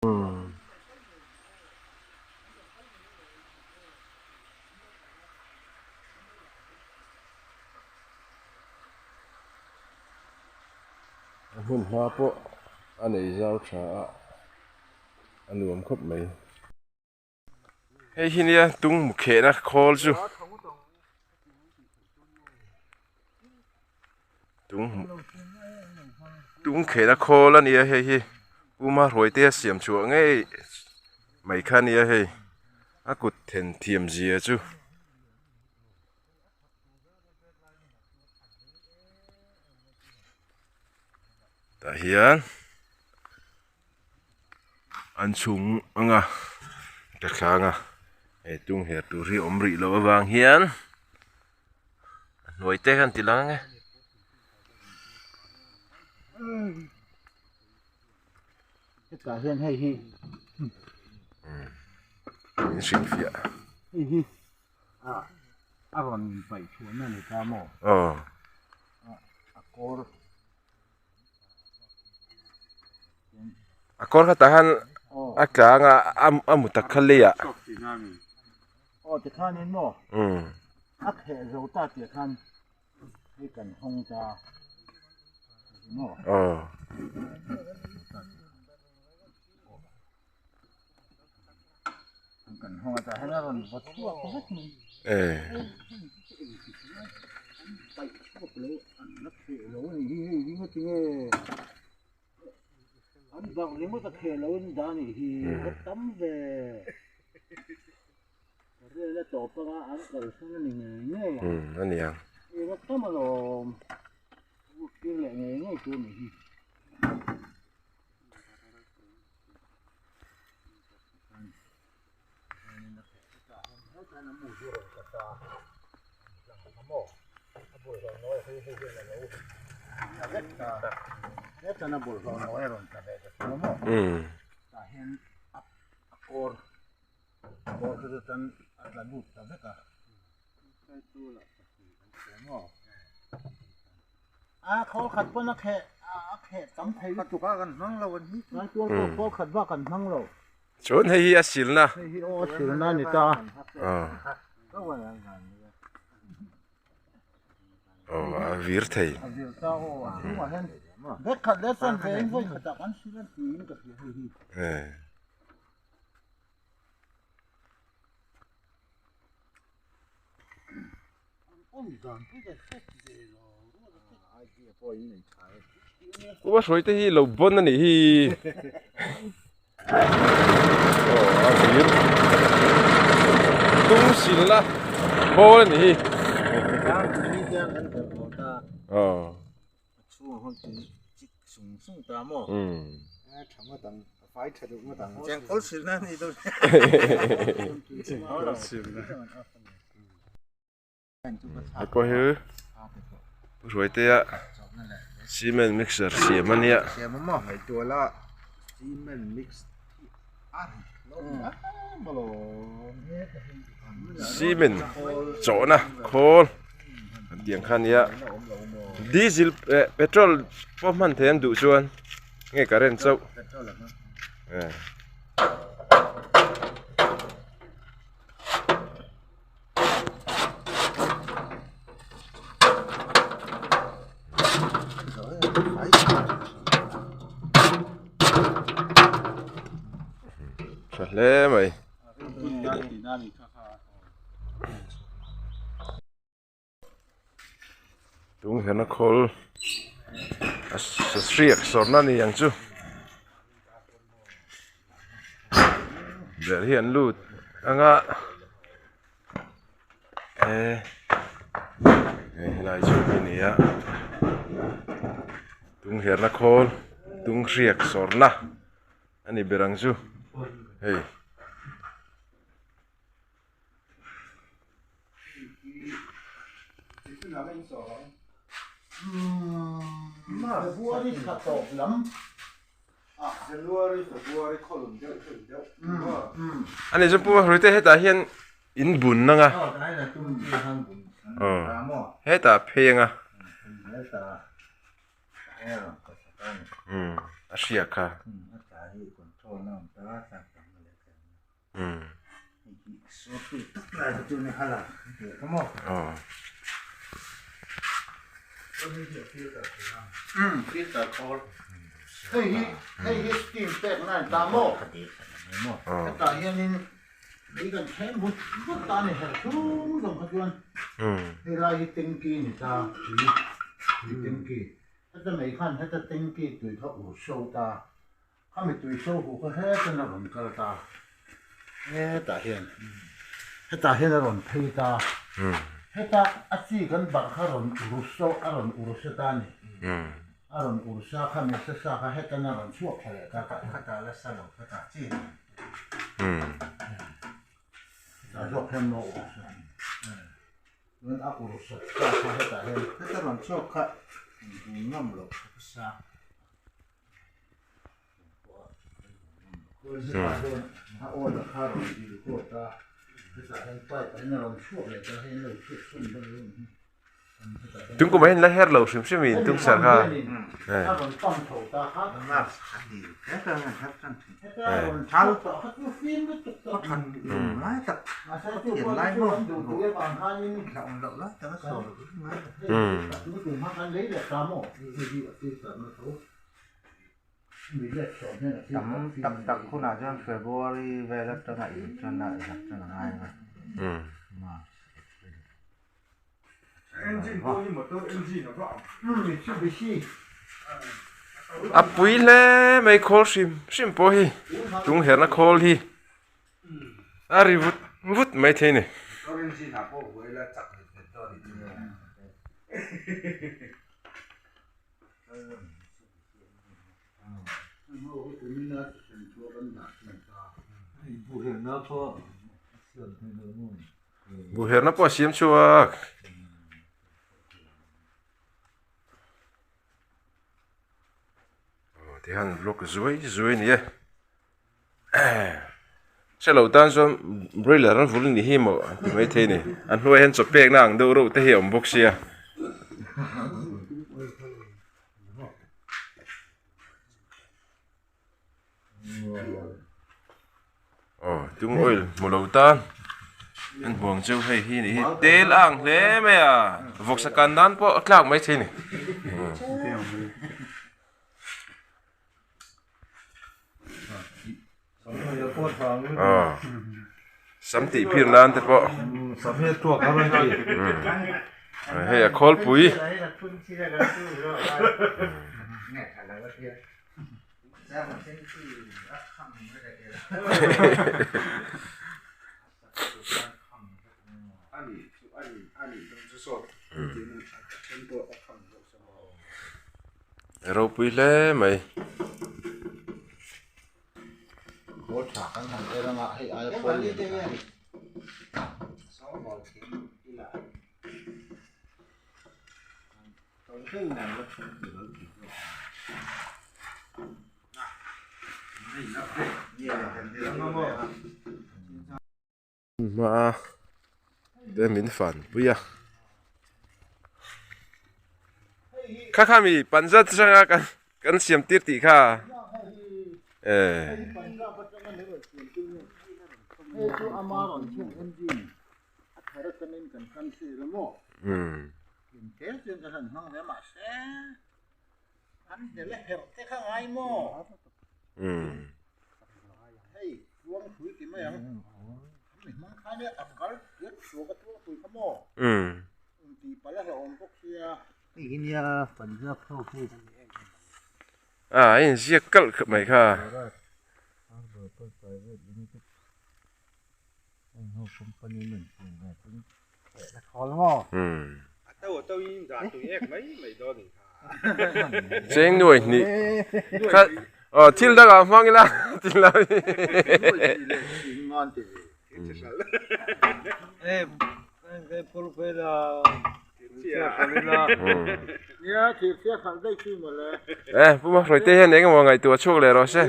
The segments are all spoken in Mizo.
A hmun hma pawh a nei zau tha a a nuam khawp mai. Hei hi nia tung mu khehna khawl chu tung khehna khawl a nia hei hi puma hruaite a siam chhuah ngei mai kha a nia hei a kut then thiam zia chu. Tah hian an chhung anga ta thlang a hei tung her tur hi awm rih loh avang hian a hnuai te khan ti lang ang e. Hetah hian hei hi in hrilhfiah hei hi a rawn paih chhuahna a ni ta maw? Aw. A kawr. A kawr kha tah khan a tlang a a mu tak kha lei ah. Aw tikhanin maw? A kheh zo ta tih khan hei kan hawng ta maw? Aw. Kan hawng a tah hian a rawn vaw chhuak vek mai. Eh. Paih chhuak lo an la kheh lo a nih hi hei hi ngawt tinge an bak ringawt a kheh lo in dah a nih hi va tam ve rel a tawp anga an kalsan a ni ngei ngei ang. Um a ni ang. Hei va tam alawm tir leh ngei ngei tur a nih hi. A khawl khat pawn a kheh a kheh tam thei lutuk a kan hmang lo an hi chu tual pawh khawl khat bak kan hmang lo. Chuan hei hi a silna. Hei hi aw a silna a ni ta. Aw a vir thei. A vir ta aw a chhungah hian bag khat leh chuan ve in vawi khatah kan sil a tiin ka hria hei hi. Upa hruai te hi lo bawn a nih hi aw a vir tung sil a bawl a nih hi aw. Hei pawh hi Hruaitea cement mixer siam a nia. Cement chawhna khawl an tih ang kha a nia diesel eh petrol pawh hman theih an duh chuan nge current chauh eh. Tha hle mai. Tung hian a khawl a hriak sawrna a ni ang chu. Ber hi an lut ang a eh helai chu hi a ni a tung herna khawl tung hriak sawrna a ni ber ang chu hei. February thla tawp lam January February khawlum deuh deuh deuh Ani chu pu Hruite hetah hian in bun anga hetah phei anga a hria kha. Hei hi hei hi steam pek na a ni ta maw? Hetah hianin lei kan thleng vut vut ta a ni her chung zawng kha chuan hei lai hi tanky a ni ta tui tui tanky heta mai khan heta tanky tui kha ur so ta. Khami tui so huh kha hetan a rawn kal ta, hetah hian, hetah hian a rawn phei ta, heta a chi kan barh kha rawn ur so a rawn ur sa ta a ni, a rawn ur sa khami sa sa kha hetan a rawn chhuak thla leh ta, khatah la sa lo khatah chi a ni, hetah zawk hian maw ur sa a ni, chuan a ur sa ta kha hetah hian heta rawn chhuak kha ngam loh kha sa. Tung kum ah hian la her lo hrim hrim in tung sar kha. Tam tak tak hunah chuan February vel atanga in tan a zak tan a ngai ang a. March, April. A pui hle mai khawl hrim hrim pawh hi tung herna khawl hi a ri vut vut mai thei a ni. Buhherna pawh a siam chhuak. Aw tihian block zuai zuai a ni e. Hre lo tan chuan broiler an vul ni hi maw an ti maithei a ni. A hnuaiah hian chaw pekna ang deuh reuh te hi a awm bawk sia. Aw tung oil hmu lo tan an huang cheu hei hi ni hi tel a ang hle mai a vawksa kan nan pawh a tlak maithei a ni. Sam tih phir nan te pawh hei a khawlpui Ropui hle mai. Hma te min fan pui a kha kha mi panzat atanga kan kan siam tir tih kha eh A a inziak kalh khawp mai kha. Cheng nuai hnih kha aw thil dangah hmang ila thil dang eh pu Mahruai te hian engemaw ngaihtuah chhuak leh rawh se.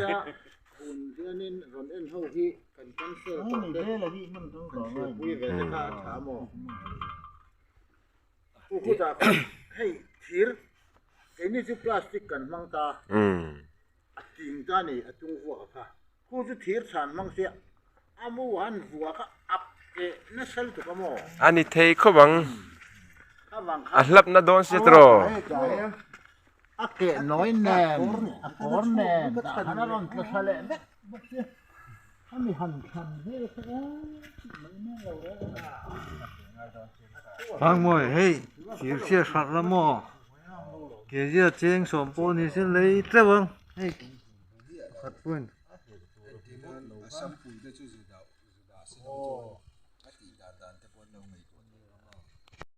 Khu chu thir chhan hmang sia a mu han vua kha a keh nasa lutuk a maw? A ni thei khawp ang. A hlapna dawn sia tiraw? A keh nawi nen, a kawr nen tah khan a rawn tla thla leh vek bawk sia. Khami han thlan vel kha engtik mai mai lo reng a. Thangmawi hei thir chhiat hralh la maw? Kezia cheng sawm pawh ni se lei teuh ang hei. Pakhat point.